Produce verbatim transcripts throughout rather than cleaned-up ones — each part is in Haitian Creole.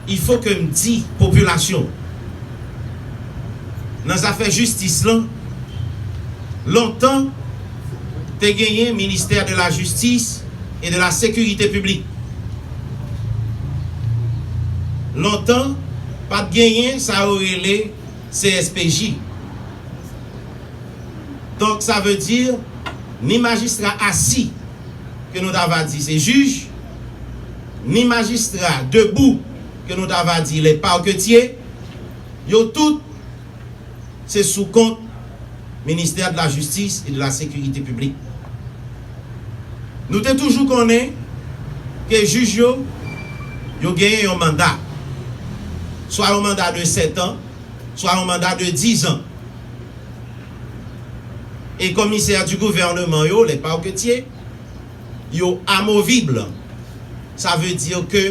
Il faut que m di popilasyon, nan zafè jistis lan, lontan te genyen ministè de la justice et de la sécurité publique. Lontan, pa t genyen sa yo rele C S P J. Donk, sa vle di, ni majistra asi, ke nou ta va di se jij, ni majistra debou, ke nou ta va di les parquetiers, yo tout se sou kont Ministère de la Justice et de la Sécurité Publique. Nou te toujou konnen ke jij yo, yo genyen yon manda. Swa yon manda de sèt an, swa yon manda de diz an. E komisè di gouvènman yo, les parquetiers, yo amovib. Sa vle di ke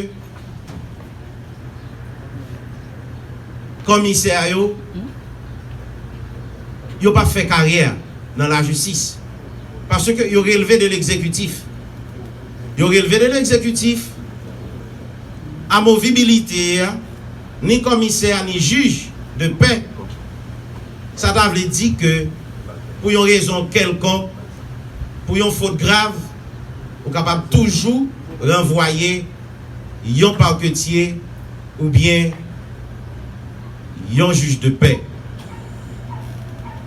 komisè yo, yo p ap fè karyè nan lajistis. Paske yo relve de legzekitif. Yo relve de legzekitif, amovibilite a, ni komisè, ni jij de pè, sa ta vle di ke pou yon rezon kèlkonk, pou yon fot grav, ou kapab toujou ranvwaye yon parquetier oubyen yon jij de pè.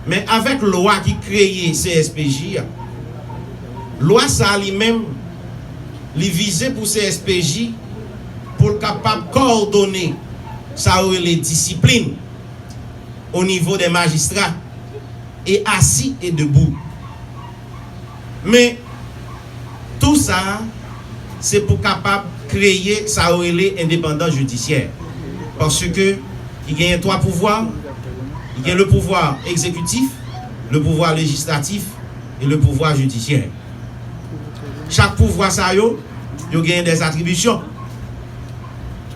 Men avèk lwa ki kreye C S P J a, lwa sa a li menm, li vize pou C S P J pou l kapab kòdone sa yo rele disiplin o nivo dè majistra, e asi e debou. Men, tou sa, se pou kapab kreye sa yo rele endepandans jidisyè. Paske, ki genyen twa pouvwa, ki gen le pouvwa egzekitif, le pouvwa lejislatif e le pouvwa jidisyè. Chak pouvwa sa yo, yo genyen dè atribisyon.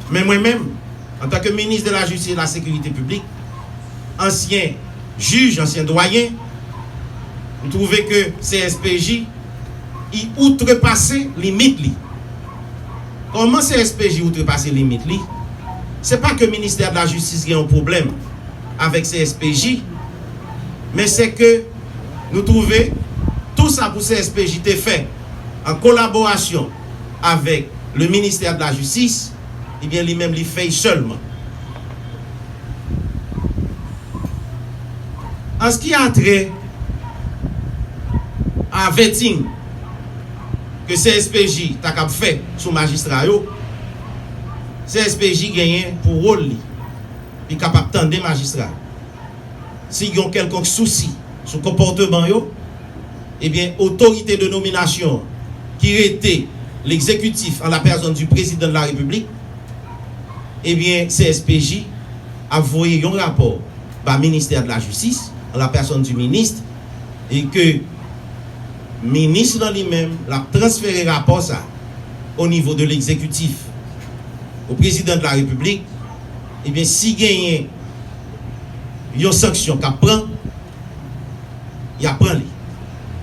Men mwen menm, antanke minis de la Justice et de la Sécurité Publique, ansyen jij, ansyen dwayen, m twouve ke C S P J, i outrepase limit li. Kòman C S P J outrepase limit li? Se pa ke Ministè de la Jistis gen yon pwoblèm avèk C S P J, men se ke nou twouve tou sa pou C S P J te fè an kolaborasyon avèk le ministè de la jistis, ebyen, li menm, li fè l sèlman. An ce qui a trait a vetting ke C S P J ta kab fè sou majistra yo, C S P J genyen pou wòl li, li kapab tande majistra. Si gen yon kèlkonk sousi sou konpòteman yo, ebyen, otorite de nominasyon ki rete legzekitif an la pèsòn di prezidan de la repiblik, ebyen, C S P J ap voye yon rapò ba ministè de la jistis an la pèsòn di minis, e ke minis lan li menm l ap transfere rapò sa o nivo de legzekitif o prezidan de la repiblik, ebyen, si genyen yon sanksyon k ap pran, y ap pran li.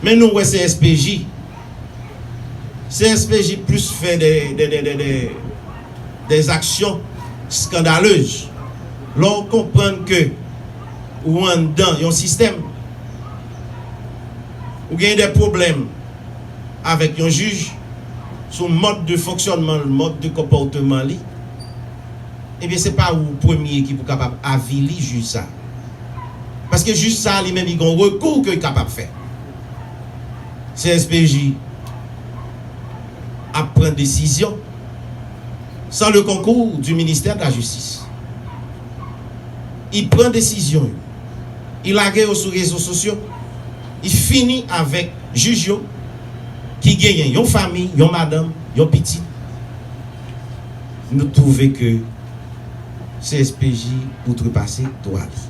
Men nou wè C S P J, C S P J plis fè de, de, de, de, de, des actions scandaleuses. Lè w konprann ke ou anndan yon sistèm, ou gen de pwoblèm avèk yon jij sou mòd de fonksyònman l, mòd de konpòteman li, ebyen, se pa ou premye ki pou kapab avili jij sa. Paske jij sa li menm, li gen yon rekou ke li kapab fè. C S P J ap pran desizyon san le concours du ministère de la justice. Li pran desizyon yo, li lage yo sou rezo sosyo, li fini avèk jij yo ki genyen yon fanmi, yon madanm, yon pitit. Nou twouve ke C S P J outrepase dwa li.